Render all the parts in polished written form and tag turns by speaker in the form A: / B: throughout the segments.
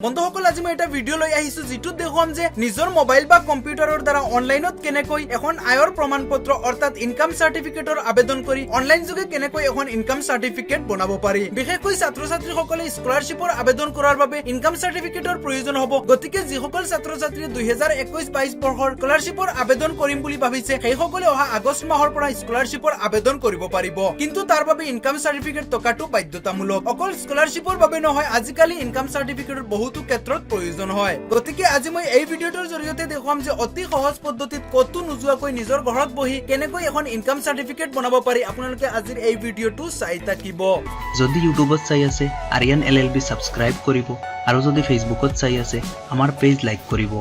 A: বন্ধুসকল, আজি মই এটা ভিডিঅ' লৈ আহিছো, যিটোত দেখুৱাম যে নিজৰ মোবাইল বা কম্পিউটাৰৰ দ্বাৰা অনলাইনত কেনেকৈ এখন আয়ৰ প্ৰমাণ পত্ৰ অৰ্থাৎ ইনকাম চাৰ্টিফিকেটৰ আবেদন কৰি অনলাইন যোগে কেনেকৈ এখন ইনকাম চাৰ্টিফিকেট বনাব পাৰি। বিশেষকৈ ছাত্ৰ ছাত্ৰীসকলে স্কলাৰশ্বিপৰ আবেদন কৰাৰ বাবে ইনকাম চাৰ্টিফিকেটৰ প্ৰয়োজন হ'ব। গতিকে যিসকল ছাত্ৰ ছাত্ৰীয়ে 2021-22 বৰ্ষৰ স্কলাৰশ্বিপৰ আবেদন কৰিম বুলি ভাবিছে, সেইসকলে অহা আগষ্ট মাহৰ পৰা স্কলাৰশ্বিপৰ আবেদন কৰিব পাৰিব। কিন্তু তাৰ বাবে ইনকাম চাৰ্টিফিকেট থকাটো বাধ্যতামূলক। অকল স্কলাৰশ্বিপৰ বাবে নহয়, আজিকালি ইনকাম চাৰ্টিফিকেটৰ বহুতো ক্ষেত্ৰত প্ৰয়োজন হয়। গতিকে আজি মই এই ভিডিঅ'টোৰ জৰিয়তে দেখুৱাম যে অতি সহজ পদ্ধতিত ক'তো নোযোৱাকৈ নিজৰ ঘৰত বহি কেনেকৈ এখন ইনকাম চাৰ্টিফিকেট বনাব পাৰি। আপোনালোকে আজিৰ এই ভিডিঅ'টো চাই থাকিব।
B: যদি ইউটিউবত চাই আছে, আৰিয়ান এলএলবি ছাবস্ক্ৰাইব কৰিব আৰু যদি ফেচবুকত চাই আছে, আমাৰ পেজ লাইক কৰিব।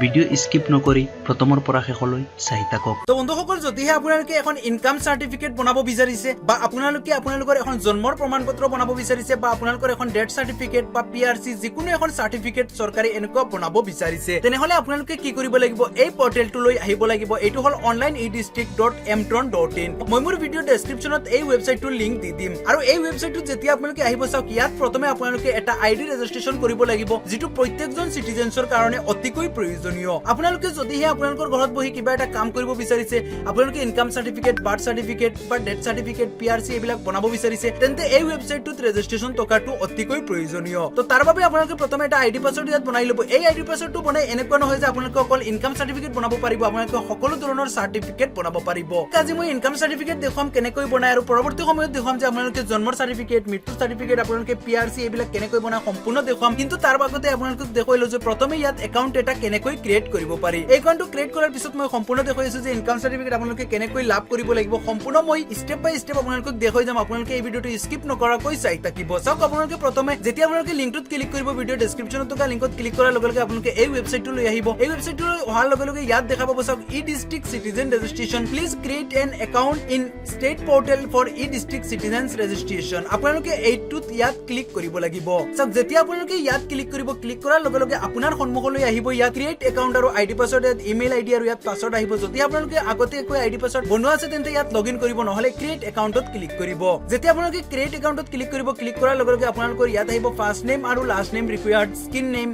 B: ভিডিঅ' স্কিপ নকৰি প্ৰথমৰ পৰা শেষলৈ চাই থাকক।
A: তো বন্ধুসকল, যদিহে আপোনালোকে এখন ইনকাম চাৰ্টিফিকেট বনাব বিচাৰিছে বা আপোনালোকে আপোনালোকৰ এখন জন্মৰ প্ৰমাণ পত্ৰ বনাব বিচাৰিছে বা আপোনালোকৰ এখন ডেথ চাৰ্টিফিকেট বা পিআৰচি, যিকোনো এখন চাৰ্টিফিকেট চৰকাৰী এনেকুৱা বনাব বিচাৰিছে, তেনেহলে আপোনালোকে কি কৰিব লাগিব? এই পৰ্টেলটোলৈ আহিব লাগিব। এইটো হ'ল onlineedistrict.emtron.in। মই মোৰ ভিডিঅ' ডেছক্ৰিপশ্যনত এই ৱেবছাইটটোৰ লিংক দি দিম। আৰু এই ৱেবছাইটটোত যেতিয়া আপোনালোকে আহিব, চাওক, ইয়াত প্ৰথমে আপোনালোকে এটা আইডি ৰেজিষ্ট্ৰেশ্যন কৰিব লাগিব, যিটো প্ৰত্যেকজন চিটিজেনছৰ কাৰণে অতিকৈ প্ৰয়োজনীয়। আপোনালোকে যদিহে আপোনালোকৰ ঘৰত বহি কিবা এটা কাম কৰিব বিচাৰিছে, আপোনালোকে ইনকাম চাৰ্টিফিকেট, বাৰ্থ চাৰ্টিফিকেট বা ডেথ চাৰ্টিফিকেট, পিআৰচি এইবিলাক বনাব বিচাৰিছে, তেন্তে এই ৱেবছাইটটোত ৰেজিষ্ট্ৰেশ্যন থকাটো অতিকৈ প্ৰয়োজনীয়। তো তাৰ বাবে আপোনালোকে প্ৰথমে এটা আইডি পাছৱৰ্ড ইয়াত বনাই ল'ব। এই আইডি পাছৱৰ্ডটো বনাই এনেকুৱা নহয় যে আপোনালোকে অকল ইনকাম চাৰ্টিফিকেট বনাব পাৰিব, আপোনালোকে সকলো ধৰণৰ চাৰ্টিফিকেট বনাব পাৰিব। আজি মই ইনকাম চাৰ্টিফিকেট দেখুৱাম কেনেকৈ বনাই আৰু পৰৱৰ্তী সময়ত দেখুৱাম যে আপোনালোকে জন্মৰ চাৰ্টিফিকেট, মৃত্যুৰ চাৰ্টিফিকেট, আপোনালোকে পিআৰচি এইবিলাক কেনেকৈ বনাই সম্পূৰ্ণ দেখুৱাম। কিন্তু তাৰ আগতে আপোনালোকক দেখুৱাই লওঁ যে প্ৰথমে ইয়াত একাউণ্ট এটা কেনেকৈ ক্ৰিয়েট কৰিব পাৰি। এই একাউণ্টটো ক্ৰিয়েট কৰাৰ পিছত মই সম্পূৰ্ণ দেখুৱাইছো যে ইনকাম চাৰ্টিফিকেট আপোনালোকে কেনেকৈ লাভ কৰিব লাগিব। সম্পূৰ্ণ মই ষ্টেপ বাই ষ্টেপ আপোনালোকক দেখুৱাই যাম। আপোনালোকে এই ভিডিঅ'টো স্কিপ নকৰাকৈ চাই থাকিব। চাওক, আপোনালোকে প্ৰথমে যেতিয়া আপোনালোকে লিংকটোত ক্লিক কৰিব, ভিডিঅ' ডেছক্ৰিপশ্যনত থকা লিংকত ক্লিক কৰাৰ লগে লগে আপোনালোকে এই ৱেবছাইটটো লৈ আহিব। এই ৱেবছাইটটোলৈ অহাৰ লগে লগে ইয়াত দেখা পাব, চাওক, "E District Citizen Registration, please create an account in state portal for e District Citizens Registration." আপোনালোকে এইটোত ইয়াত ক্লিক কৰিব লাগিব। চাওক, যেতিয়া আপোনালোকে ইয়াত ক্লিক কৰিব, ক্লিক কৰাৰ লগে লগে আপোনাৰ সন্মুখলৈ আহিব ইয়াত ক্ৰিয়েট একাউণ্ট আৰু আইডি পাছৱৰ্ড, ইয়াত ইমেইল আইডি আৰু ইয়াত পাছৱৰ্ড আহিব। যদি আপোনালোকে আগতীয়াকৈ আইডি পাছৱৰ্ড বনোৱা আছে, তেন্তে ইয়াত লগ ইন কৰিব, নহলে ক্ৰিয়েট একাউণ্টত ক্লিক কৰিব। যেতিয়া আপোনালোকে ক্ৰিয়েট একাউণ্টত ক্লিক কৰিব, ক্লিক কৰাৰ লগে লগে আপোনালোকৰ ইয়াত আহিব ফাৰ্ষ্ট নেম আৰু last name required, screen name,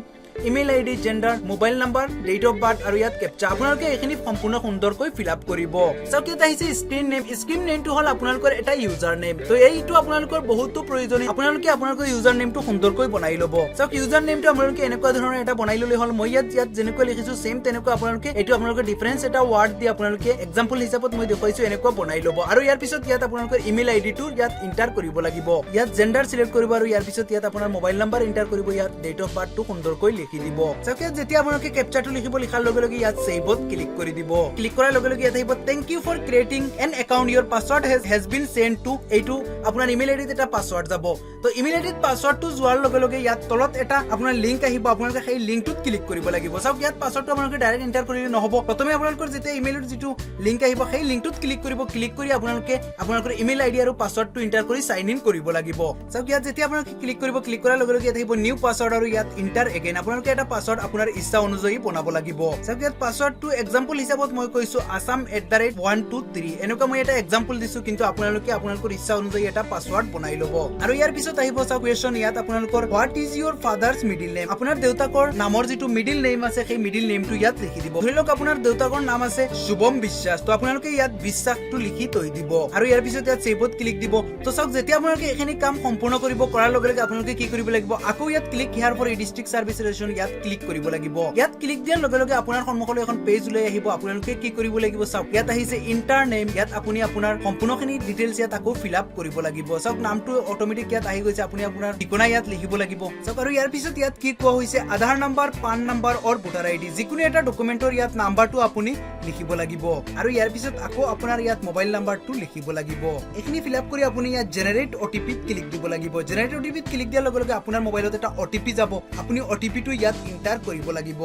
A: email ID, gender, mobile number, date of birth আৰু ইয়াত কেপচা। আপোনালোকে এইখিনি সম্পূৰ্ণ সুন্দৰকৈ ফিল আপ কৰিব। চাওক, ইয়াত আহিছে স্ক্ৰীন নেম। স্ক্ৰীন নেমটো হ'ল আপোনালোকৰ এটা ইউজাৰ নেম। তো এইটো আপোনালোকৰ বহুতো প্ৰয়োজনীয়। আপোনালোকে আপোনালোকৰ ইউজাৰ নেমটো সুন্দৰকৈ বনাই ল'ব। চাওক, ইউজাৰ নেমটো আপোনালোকে এনেকুৱা ধৰণৰ এটা বনাই ল'লে হ'ল। মই ইয়াত যেনেকৈ লিখিছো, ছেম তেনেকুৱা আপোনালোকে এইটো আপোনালোকৰ ডিফাৰেঞ্চ এটা ৱাৰ্ড দি আপোনালোকে এক্সাম্পল হিচাপত মই দেখুৱাইছো, এনেকুৱা বনাই ল'ব। আৰু ইয়াৰ পিছত ইয়াত আপোনালোকৰ ইমেইল আইডিটো ইয়াত ইণ্টাৰ কৰিব লাগিব। ইয়াত জেণ্ডাৰ চিলেক্ট কৰিব আৰু ইয়াৰ পিছত ইয়াত আপোনাৰ মোবাইল নাম্বাৰ ইণ্টাৰ কৰিব। ইয়াত ডেট অফ বাৰ্থটো সুন্দৰকৈ লিখি দিব। চাওক, ইয়াত যেতিয়া আপোনালোকে কেপচাৰটো লিখিব, লিখাৰ লগে লগে ইয়াত ছেভত ক্লিক কৰি দিব। ক্লিক কৰাৰ লগে লগে ইয়াত আহিব, "Thank you for creating an account. Your password has been send to" এইটো আপোনাৰ ইমেইল আইডিত এটা পাছৱৰ্ড যাব। তো ইমেইল আইডিত পাছৱৰ্ডটো যোৱাৰ লগে লগে ইয়াত তলত এটা আপোনাৰ লিংক আহিব। আপোনালোকে সেই লিংকটোত ক্লিক কৰিব লাগিব। চাওক, ইয়াত পাছৱৰ্ডটো আপোনালোকে ডাইৰেক্ট এণ্টাৰ কৰিলে নহ'ব। প্ৰথমে আপোনালোকৰ যেতিয়া ইমেইলত যিটো লিংক আহিব, সেই লিংকটোত ক্লিক কৰিব। ক্লিক কৰি আপোনালোকে আপোনালোকৰ ইমেইল আইডি আৰু পাছৱৰ্ডটো এণ্টাৰ কৰি চাইন ইন কৰিব লাগিব। চাওক, ইয়াত যেতিয়া আপোনালোকে ক্লিক কৰিব, ক্লিক কৰাৰ লগে লগে ইয়াত আহিব নিউ পাছৱৰ্ড আৰু ইয়াত ইণ্টাৰ এগেইন। আপোনালোকে এটা পাছৱৰ্ড আপোনাৰ ইচ্ছা অনুযায়ী বনাব লাগিব। চাওক, ইয়াত পাছৱৰ্ডটো এক্সাম্পল হিচাপত মই কৈছো Assam@123, এনেকুৱা মই এটা এক্সাম্পল দিছো। কিন্তু আপোনালোকে আপোনালোকৰ ইচ্ছা অনুযায়ী এটা পাছৱৰ্ড বনাই ল'ব। আৰু ইয়াৰ পিছত আহিব, চাওক, কুৱেশ্যন ইয়াত আপোনালোকৰ, "What is your father's middle name?" আপোনাৰ দেউতাকৰ নামৰ যিটো মিডিল নেম আছে, সেই মিডিল নেমটো ইয়াত লিখি দিব। ধৰি লওক আপোনাৰ দেউতাকৰ নাম আছে শুভম বিশ্বাস, তো আপোনালোকে ইয়াত বিশ্বাসটো লিখি থৈ দিব আৰু ইয়াৰ পিছত ইয়াত ছেভত ক্লিক দিব। তো চাওক, যেতিয়া আপোনালোকে এইখিনি কাম সম্পূৰ্ণ কৰিব, কৰাৰ লগে লগে আপোনালোকে কি কৰিব লাগিব? আকৌ ইয়াত "Click here for e District Service Registration", ইয়াত ক্লিক কৰিব লাগিব। ইয়াত ক্লিক দিয়াৰ লগে লগে আপোনাৰ সন্মুখলৈ এখন পেজ ওলাই আহিব। আপোনালোকে কি কৰিব লাগিব? চাওক, ইয়াত আহিছে ইণ্টাৰ নেম। ইয়াত আপুনি আপোনাৰ সম্পূৰ্ণখিনি ডিটেইলছ ইয়াত আকৌ ফিল আপ কৰিব লাগিব। চাওক, নামটো অট'মেটিক ইয়াত আহি গৈছে। আপুনি আপোনাৰ ঠিকনা ইয়াত লিখিব লাগিব। চাওক, আৰু ইয়াৰ পিছত ইয়াত কি কোৱা হৈছে? আধাৰ number, PAN number or voter ID, যিকোনো এটা ডকুমেণ্টৰ ইয়াত নাম্বাৰটো আপুনি লিখিব লাগিব। আৰু ইয়াৰ পিছত আকৌ আপোনাৰ ইয়াত মোবাইল নাম্বাৰটো লিখিব লাগিব। এইখিনি ফিল আপ কৰি আপুনি ইয়াত জেনেৰেট অ'টিপিত ক্লিক দিব লাগিব। জেনেৰেট অ'টিপিত ক্লিক দিয়াৰ লগে লগে আপোনাৰ মোবাইলত এটা অ'টিপি যাব। আপুনি অ'টিপিটো ইয়াত ইয়াত ইণ্টাৰ কৰিব লাগিব।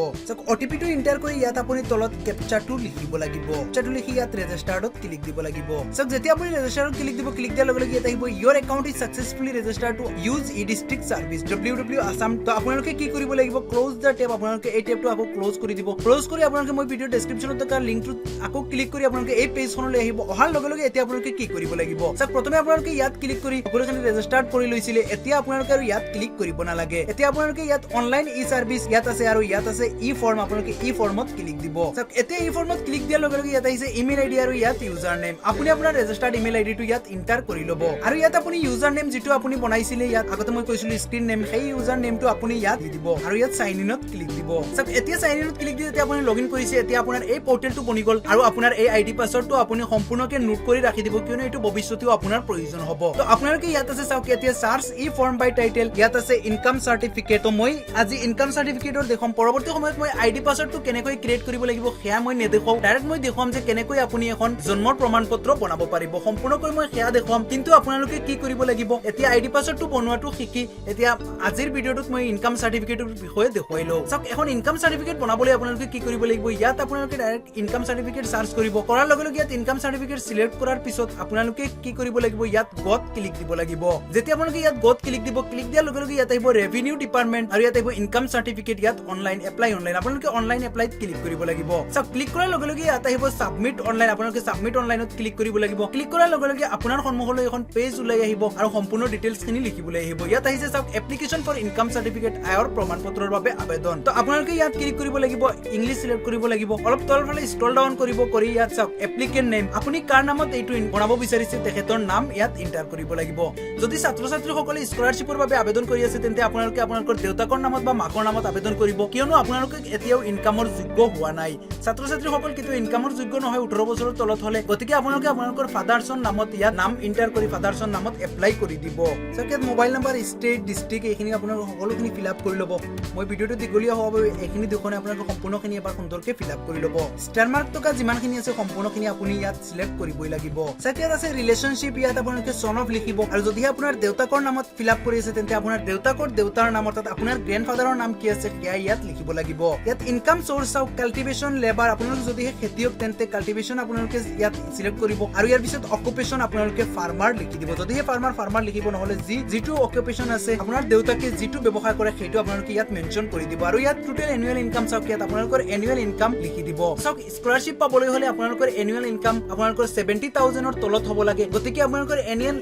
A: অ' টি পিটো ইণ্টাৰ কৰি ইয়াত আপুনি তলত কেপচাৰটো লিখিব লাগিব। কেপচাৰটো লিখি ইয়াত ৰেজিষ্টাৰ্ডত ক্লিক দিব লাগিব। চাওক, যেতিয়া আপুনি ৰেজিষ্টাৰত ক্লিক দিব, ক্লিক দিয়াৰ লগে লগে ইয়াত আহিব "Your account is successfully register to use e district service WW Assam"। তো আপোনালোকে কি কৰিব লাগিব? Close the tab. আপোনালোকে এই টেবটো আকৌ ক্ল'জ কৰি দিব। ক্ল'জ কৰি আপোনালোকে মই ভিডিঅ' ডেছক্ৰিপশ্যনত থকা লিংকটোত আকৌ ক্লিক কৰি আপোনালোকে এই পেজখনলৈ আহিব। অহাৰ লগে লগে এতিয়া আপোনালোকে কি কৰিব লাগিব? চাওক, প্ৰথমে আপোনালোকে ইয়াত ক্লিক কৰি সকলোখিনি ৰেজিষ্টাৰ্ড কৰি লৈছিলে। এতিয়া আপোনালোকে আৰু ইয়াত ক্লিক কৰিব নালাগে। এতিয়া আপোনালোকে ইয়াত অনলাইন ই চাৰ্ভিচ ইয়াত আছে আৰু ইয়াত আছে ই ফৰ্ম। আপোনালোকে ই ফৰ্মত ক্লিক দিব। চাওক, এতিয়া ই ফৰ্মত ক্লিক দিয়াৰ লগে লগে ইয়াত আহিছে ইমেইল আইডি আৰু ইয়াত ইউজাৰ নেম। আপুনি আপোনাৰ ৰেজিষ্টাৰ্ড ইমেইল আইডিটো ইয়াত ইণ্টাৰ কৰি ল'ব আৰু ইয়াত আপুনি ইউজাৰ নেম যিটো আপুনি বনাইছিলে, ইয়াত আগতে মই কৈছিলো স্ক্ৰীন নেম, সেই ইউজাৰ নেমটো আপুনি ইয়াত দি দিব আৰু ইয়াত চাইন ইনত ক্লিক দিব। চাওক, এতিয়া চাইন ইনত ক্লিক দি যেতিয়া আপুনি লগ ইন কৰিছে, এতিয়া আপোনাৰ এই পৰ্টেলটো বনি গ'ল আৰু আপোনাৰ এই আইডি পাছৱৰ্ডটো আপুনি সম্পূৰ্ণকে নোট কৰি ৰাখি দিব, কিয়নো এইটো ভৱিষ্যতেও আপোনাৰ প্ৰয়োজন হ'ব। তো আপোনালোকে ইয়াত আছে, চাওক, এতিয়া search e form by title, ইয়াত আছে ইনকাম চাৰ্টিফিকেট। তো মই আজি ইনকাম চাৰ্টিফিকেটৰ দেখুৱাম। পৰৱৰ্তী সময়ত মই আইডি পাছৱৰ্ডটো কেনেকৈ ক্ৰিয়েট কৰিব লাগিব সেয়া মই নেদেখুৱাওঁ। ডাইৰেক্ট মই দেখুৱাম যে কেনেকৈ আপুনি এখন জন্মৰ প্ৰমাণ পত্ৰ বনাব পাৰিব। সম্পূৰ্ণকৈ মই সেয়া দেখুৱাম। কিন্তু আপোনালোকে কি কৰিব লাগিব, এতিয়া আইডি পাছৱৰ্ডটো বনোৱাটো শিকি এতিয়া আজিৰ ভিডিঅ'টোত মই ইনকাম চাৰ্টিফিকেটৰ বিষয়ে দেখুৱাই লওঁ। চাওক, এখন ইনকাম চাৰ্টিফিকেট বনাবলৈ আপোনালোকে কি কৰিব লাগিব? ইয়াত আপোনালোকে ডাইৰেক্ট ইনকাম চাৰ্টিফিকেট চাৰ্চ কৰিব। কৰাৰ লগে লগে ইয়াত ইনকাম চাৰ্টিফিকেট চিলেক্ট কৰাৰ পিছত আপোনালোকে কি কৰিব লাগিব? ইয়াত গত ক্লিক দিব লাগিব। যেতিয়া আপোনালোকে ইয়াত গত ক্লিক দিব, ক্লিক দিয়াৰ লগে লগে ইয়াত আহিব ৰেভিনিউ ডিপাৰ্টমেণ্ট আৰু ইয়াত আহিব ইনকাম চাৰ্টিফিকেট, ইয়াত অনলাইন, এপ্লাই অনলাইন। আপোনালোকে অনলাইন এপ্লাইত ক্লিক কৰিব লাগিব। চাওক, ক্লিক কৰাৰ লগে লগে ইয়াত আহিব ছাবমিট অনলাইন। আপোনালোকে ছাবমিট অনলাইনত ক্লিক কৰিব লাগিব। ক্লিক কৰাৰ লগে লগে আপোনাৰ সন্মুখলৈ এখন পেজ ওলাই আহিব আৰু সম্পূৰ্ণ ডিটেইলছ খিনি লিখিবলৈ আহিব। ইয়াত আহিছে চাওক, এপ্লিকেশ্যন ফৰ ইনকাম চাৰ্টিফিকেট, আয়ৰ প্ৰমাণ পত্ৰৰ বাবে আবেদন। তো আপোনালোকে ইয়াত ক্লিক কৰিব লাগিব, ইংলিছ চিলেক্ট কৰিব লাগিব। অলপ তলফালে স্ক্ৰল ডাউন কৰিব, কৰি ইয়াত চাওক, এপ্লিকেণ্ট নেম, আপুনি কাৰ নামত এইটো বনাব বিচাৰিছে তেখেতৰ নাম ইয়াত এণ্টাৰ কৰিব লাগিব। যদি ছাত্ৰ ছাত্ৰীসকলে স্কলাৰশ্বিপৰ বাবে আবেদন কৰি আছে, তেন্তে আপোনালোকে আপোনালোকৰ দেউতাকৰ নামত বা মাকৰ নামত আবেদন কৰিব, কিয়নো আপোনালোকে এতিয়াও ইনকামৰ যোগ্য হোৱা নাই। ছাত্ৰ ছাত্ৰীসকল কিন্তু ইনকামৰ যোগ্য নহয় 18 বছৰৰ তলত হলে। গতিকে আপোনালোকে আপোনালোকৰ ফাদাৰ্ছৰ নামত ইয়াত নাম এণ্টাৰ কৰি ফাদাৰ্ছৰ নামত এপ্লাই কৰি দিব। চাওক, ইয়াত মোবাইল নাম্বাৰ, ষ্টেট, ডিষ্ট্ৰিক্ট, এইখিনি আপোনালোকে সকলোখিনি ফিল আপ কৰি ল'ব। মই ভিডিঅ'টো দীঘলীয়া হোৱাৰ বাবে এইখিনি দেখুৱাই, আপোনালোকে সম্পূৰ্ণখিনি এবাৰ সুন্দৰকে ফিল আপ কৰি ল'ব। ষ্টাৰ মাৰ্ক থকা যিমানখিনি আছে, সম্পূৰ্ণখিনি আপুনি ইয়াত চিলেক্ট কৰিবই লাগিব। চাওক, ইয়াত আছে ৰিলেশ্যনশ্বিপ, ইয়াত আপোনালোকে চন অফ লিখিব আৰু যদিহে আপোনাৰ দেউতাকৰ নামত ফিল আপ কৰি আছে, তেন্তে আপোনাৰ দেউতাকৰ দেউতাৰ নাম, অৰ্থাৎ আপোনাৰ গ্ৰেণ্ড ফাদাৰৰ নাম কি আছে সেয়া ইয়াত লিখিব লাগিব। ইয়াত ইনকাম চ'ৰ্চ চাওক, কাল্টিভেশ্যন, লেবাৰ। আপোনালোকে যদিহে খেতিয়ক, তেন্তে কাল্টিভেশ্যন আপোনালোকে ইয়াত চিলেক্ট কৰিব আৰু ইয়াৰ পিছত অকুপেশ্যন আপোনালোকে ফাৰ্মাৰ লিখি দিব। যদিহে ফাৰ্মাৰ, ফাৰ্মাৰ লিখিব, নহ'লে যিটো অকুপেশ্যন আছে, আপোনাৰ দেউতাকে যিটো ব্যৱসায় কৰে, সেইটো আপোনালোকে ইয়াত মেনশ্যন কৰি দিব। আৰু ইয়াত টোটেল এনুৱেল ইনকাম, চাওক, ইয়াত আপোনালোকৰ এনুৱেল ইনকাম লিখি দিব। চাওক, স্কলাৰশ্বিপ পাবলৈ হ'লে আপোনালোকৰ এনুৱেল ইনকাম আপোনালোকৰ 70,000ৰ তলত হ'ব লাগে। গতিকে আপোনালোকৰ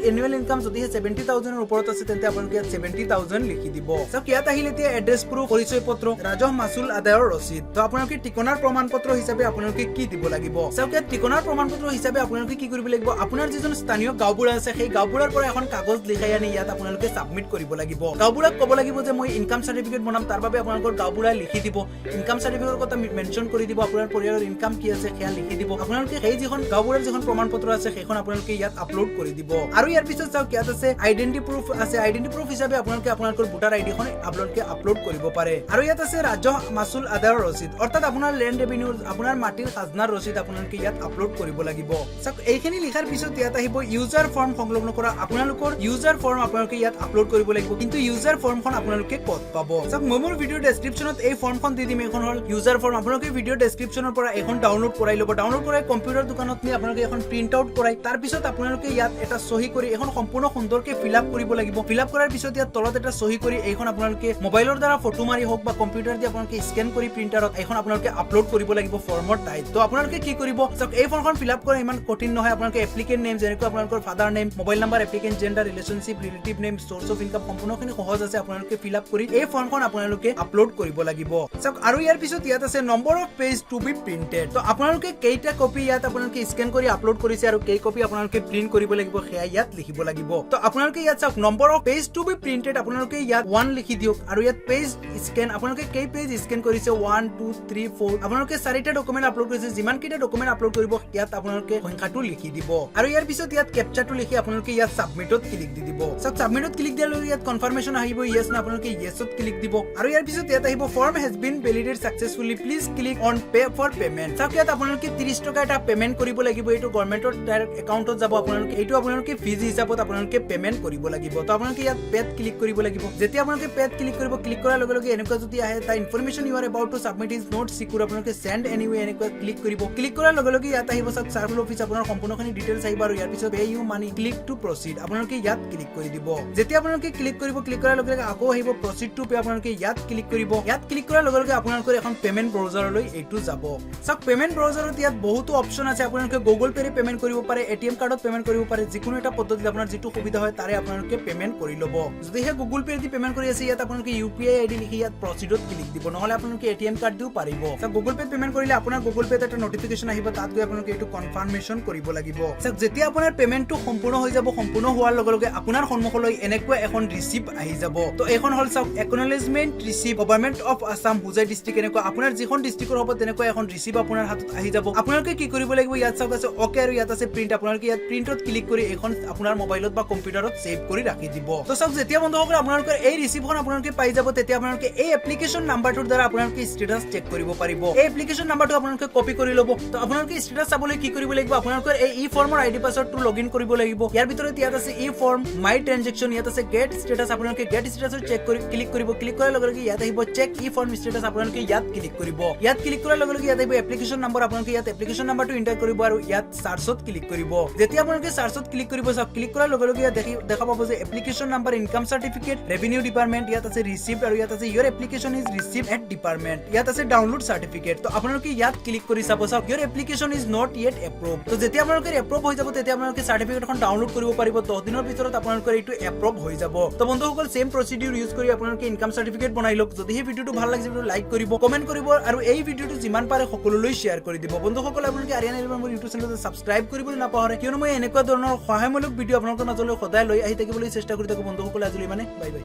A: এনুৱেল ইনকাম যদিহে 70,000ৰ ওপৰত আছে, তেন্তে আপোনালোকে ইয়াত 70,000 লিখি দিব। চাওক, ইয়াত আহিলে এতিয়া এড্ৰেছ প্ৰুফ, পৰিচয় পত্ৰ, ৰাজহ মাচুল আদায়ৰ ৰচিদ। তো আপোনালোকে ঠিকনাৰ প্ৰমাণ পত্ৰ হিচাপে আপোনালোকে কি দিব লাগিব? চাওক, ইয়াত ঠিকনাৰ প্ৰমাণ পত্ৰ হিচাপে আপোনালোকে কি কৰিব লাগিব? আপোনাৰ যিজন স্থানীয় গাঁওবুঢ়া আছে, সেই গাঁওবুঢ়াৰ পৰা এখন কাগজ লিখাই আনি ইয়াত আপোনালোকে ছাবমিট কৰিব লাগিব। গাঁওবুঢ়াক ক'ব লাগিব যে মই ইনকাম চাৰ্টিফিকেট বনাম। তাৰ বাবে আপোনালোকৰ গাঁওবুঢ়াই লিখি দিব, ইনকাম চাৰ্টিফিকেটৰ কথা মেনশ্যন কৰি দিব, আপোনাৰ পৰিয়ালৰ ইনকাম কি আছে সেয়া লিখি দিব। আপোনালোকে সেই যিখন গাঁওবুঢ়াৰ যিখন প্ৰমাণ পত্ৰ আছে, সেইখন আপোনালোকে ইয়াত আপলোড কৰি দিব। আৰু ইয়াৰ পিছত চাওক, ইয়াত আছে আইডেণ্টি প্ৰুফ আছে। আইডেণ্টি প্ৰুফ হিচাপে আপোনালোকে আপোনালোকৰ ভোটাৰ আইডিখন আপোনালোকে আপলোড কৰিব পাৰে। আৰু ইয়াত আছে ৰাজহ মাচুল আদায়ৰ ৰচিদ, অৰ্থাৎ আপোনাৰ লেণ্ড ৰেভিনিউৰ, আপোনাৰ মাটিৰ খাজনাৰ ৰচিদ আপোনালোকে ইয়াত আপলোড কৰিব লাগিব। চাওক, এইখিনি লিখাৰ পিছত ইয়াত আহিব ইউজাৰ ফৰ্ম সংলগ্ন কৰা। আপোনালোকৰ ইউজাৰ ফৰ্ম আপোনালোকে ইয়াত আপলোড কৰিব লাগিব। কিন্তু ইউজাৰ ফৰ্মখন আপোনালোকে ক'ত পাব? চাওক, মই মোৰ ভিডিঅ' ডেছক্ৰিপশ্যনত এই ফৰ্মখন দি দিম। এইখন হ'ল ইউজাৰ ফৰ্ম। আপোনালোকে ভিডিঅ' ডেছক্ৰিপশ্যনৰ পৰা এইখন ডাউনলোড কৰাই ল'ব। ডাউনলোড কৰাই কম্পিউটাৰ দোকানত নি আপোনালোকে এখন প্ৰিণ্ট আউট কৰাই, তাৰপিছত আপোনালোকে ইয়াত এটা চহী কৰি এখন সম্পূৰ্ণ সুন্দৰকে ফিল আপ কৰিব লাগিব। ফিল আপ কৰাৰ পিছত ইয়াত তলত এটা চহী কৰি এইখন আপোনালোকে মোবাইলৰ দ্বাৰা ফটো মাৰি হওক বা কম্পিউটাৰ দি আপোনালোকে স্কেন কৰি প্ৰিণ্টাৰত এইখন আপোনালোকে আপলোড কৰিব লাগিব ফৰ্মৰ ঠাইত। তো আপোনালোকে কি কৰিব? চাওক, এই ফৰ্মখন ফিল আপ কৰা ইমান কঠিন নহয়। আপোনালোকে এপ্লিকেণ্ট নেম, যেনেকৈ আপোনালোকৰ father name, mobile number, applicant gender, relationship, relative name, source of income, সম্পূৰ্ণখিনি সহজ আছে। আপোনালোকে ফিল আপ কৰি এই ফৰ্মখন আপোনালোকে আপলোড কৰিব লাগিব। চাওক, আৰু ইয়াৰ পিছত ইয়াত আছে number of page to be printed। তো আপোনালোকে কেইটা কপি ইয়াত আপোনালোকে স্কেন কৰি আপলোড কৰিছে আৰু কেই কপি আপোনালোকে প্ৰিণ্ট কৰিব লাগিব, সেয়া ইয়াত লিখিব লাগিব। তো আপোনালোকে ইয়াত চাওক, number of page to be printed, আপোনালোকে ইয়াত 1 লিখি দিয়ক। আৰু ইয়াত পেজ স্কেন, আপোনালোকে কেই পেজ স্কেন কৰিছে, 1, 2, 3, 4, আপোনালোকে চাৰিটা ডকুমেণ্ট আপলোড কৰিছে। যিমান কেইটা ডকুমেণ্ট আপলোড কৰিব, ইয়াত আপোনালোকে সংখ্যাটো লিখি দিব। আৰু ইয়াৰ পিছত ইয়াত কেপচাৰটো লিখি আপোনালোকে ইয়াত ছাবমিটত ক্লিক দি দিব। চাওক, ছাবমিটত ক্লিক দিয়াৰ লগে ইয়াত কনফাৰ্মেশ্যন আহিব, য়েছ ন, আপোনালোকে য়েছত ক্লিক দিব। আৰু ইয়াৰ পিছত ইয়াত আহিব "Form has been validate successfully, please click on pay for payment"। চাওক, ইয়াত আপোনালোকে 30 টকা এটা পেমেণ্ট কৰিব লাগিব। এইটো গভৰ্ণমেণ্টৰ ডাইৰেক্ট একাউণ্টত যাব। আপোনালোকে এইটো আপোনালোকে ফিজ হিচাপত আপোনালোকে পেমেণ্ট কৰিব লাগিব। তো আপোনালোকে ইয়াত পেত ক্লিক কৰিব লাগিব। যেতিয়া আপোনালোকে পেত ক্লিক কৰিব, ক্লিক কৰাৰ লগে লগে লগে এনেকুৱা যদি আহে, "The information you are about to submit is not secure", আপোনালোকে চেণ্ড এনিৱে এনেকুৱা ক্লিক কৰিব। ক্লিক কৰাৰ লগে লগে ইয়াত আহিব চাওক, চাৰ্কল অফিচ, আপোনাৰ সম্পূৰ্ণখিনি ডিটেইলছ আহিব আৰু ইয়াৰ পিছত "Pay your money, click to proceed", আপোনালোকে ইয়াত ক্লিক কৰি দিব। যেতিয়া আপোনালোকে ক্লিক কৰিব, ক্লিক কৰাৰ লগে লগে আকৌ আহিব প্ৰচিড টু পে, আপোনালোকে ইয়াত ক্লিক কৰিব। ইয়াত ক্লিক কৰাৰ লগে লগে আপোনালোকৰ এখন পেমেণ্ট ব্ৰাউজাৰলৈ এইটো যাব। চাওক, পেমেণ্ট ব্ৰাউজাৰত ইয়াত বহুতো অপশ্যন আছে। আপোনালোকে গুগল পে'ৰে পেমেণ্ট কৰিব পাৰে, এটিএম কাৰ্ডত পেমেণ্ট কৰিব পাৰে। যিকোনো এটা পদ্ধতিত আপোনাৰ যিটো সুবিধা হয়, তাৰে আপোনালোকে পেমেণ্ট কৰি ল'ব। যদিহে গুগল পে' দি পেমেণ্ট কৰি আছে, ইয়াত আপোনালোকে ইউপিআই আইডি লিখি ইয়াত প্ৰচিডত ক্লিক দিব। নহ'লে আপোনালোকে এটিএম কাৰ্ড দিও পাৰিব। চাওক, গুগল পে'ত পেমেণ্ট কৰিলে আপোনাৰ গুগল পে'ত এটা নটিফিকেশ্যন আহিব, তাত গৈ আপোনালোকে এইটো কনফাৰ্মেশ্যন কৰিব লাগিব। চাওক, যেতিয়া আপোনাৰ পেমেণ্টটো সম্পূৰ্ণ হৈ যাব, সম্পূৰ্ণ হোৱাৰ লগে লগে আপোনাৰ সন্মুখলৈ এনেকুৱা এখন ৰিচিপ্ট আহি যাব। তো এইখন হ'ল চাওক, Acknowledgement receipt, Government of Assam, Hojai District। এনেকুৱা আপোনাৰ যিখন ডিষ্ট্ৰিক্টৰ হ'ব, তেনেকুৱা এখন ৰিচিপ্ট আপোনাৰ হাতত আহি যাব। আপোনালোকে কি কৰিব লাগিব? ইয়াত চাওক আছে অ'কে আৰু ইয়াত আছে প্ৰিণ্ট। আপোনালোকে ইয়াত প্ৰিণ্টত ক্লিক কৰি এইখন আপোনাৰ মোবাইলত বা কম্পিউটাৰত ছেভ কৰি ৰাখি দিব। তো চাওক, যেতিয়া বন্ধুসকল আপোনালোকৰ এই ৰিচিপ্টখন আপোনালোকে পাই যাব, তেতিয়া আপোনালোকে এই এপ্লিকেশ্যন নাম্বাৰটোৰ দ্বাৰা আপোনালোকে ষ্টেটাছ চেক কৰিব পাৰিব। এই এপ্লিকেশ্যন নাম্বাৰটো আপোনালোকে কপি কৰি ল'ব। তো আপোনালোকে ষ্টেটাছ চাবলৈ কি কৰিব লাগিব? আপোনালোকৰ এই ই ফৰ্মৰ আইডি পাছৱৰ্ডটো লগ ইন কৰিব লাগিব। ইয়াৰ ভিতৰত ইয়াত আছে ই ফৰ্ম, মাই ট্ৰেনজেকশ্যন, ইয়াত আছে গেট ষ্টেটাছ। আপোনালোকে গেট ষ্টেটাছত চেক কৰি ক্লিক কৰিব। ক্লিক কৰাৰ লগে লগে ইয়াত আহিব চেক ই ফৰ্ম ষ্টেটাছ। আপোনালোকে ইয়াত ক্লিক কৰিব। ইয়াত ক্লিক কৰাৰ লগে লগে ইয়াত আহিব এপ্লিকেশ্যন নাম্বাৰ। আপোনালোকে ইয়াত এপ্লিকেশ্যন নাম্বাৰটো এণ্টাৰ কৰিব আৰু ইয়াত চাৰ্চত ক্লিক কৰিব। যেতিয়া আপোনালোকে চাৰ্চত ক্লিক কৰিব, চাওক, ক্লিক কৰাৰ লগে লগে ইয়াত দেখা পাব যে application number, income certificate, revenue department, ইয়াত আছে ৰিচিপ্ট আৰু ইয়াত আছে "Your application is receive at department", ইয়াত আছে ডাউনলোড চাৰ্টিফিকেট। তো আপোনালোকে ইয়াত ক্লিক কৰি চাব। চাওক, "Your application is not yet approve"। তো যেতিয়া আপোনালোকে এপ্ৰুভ হৈ যাব, তেতিয়া আপোনালোকে চাৰ্টিফিকেটখন ডাউনলোড কৰিব পাৰিব। 10 দিনৰ ভিতৰত আপোনালোকৰ এইটো এপ্ৰুভ হৈ যাব। তো বন্ধুসকল, চেম প্ৰচিডিউৰ ইউজ কৰি আপোনালোকে ইনকাম চাৰ্টিফিকেট বনাই লওক। যদি সেই ভিডিঅ'টো ভাল লাগিছে, ভিডিঅ'টো লাইক কৰিব, কমেণ্ট কৰিব আৰু এই ভিডিঅ'টো যিমান পাৰে সকলোলৈ শ্বেয়াৰ কৰি দিব। বন্ধুসকল, আপোনালোকে আৰিয়ান এলিভেন মোৰ ইউটিউব চেনেলটো ছাবস্ক্ৰাইব কৰিবলৈ নাপাহৰে, কিয়নো মই এনেকুৱা ধৰণৰ সহায়মূলক ভিডিঅ' আপোনালোকৰ মাজলৈ সদায় লৈ আহি থাকিবলৈ চেষ্টা কৰি থাকোঁ। বন্ধুসকল, আজিলৈ মানে বাই বাই।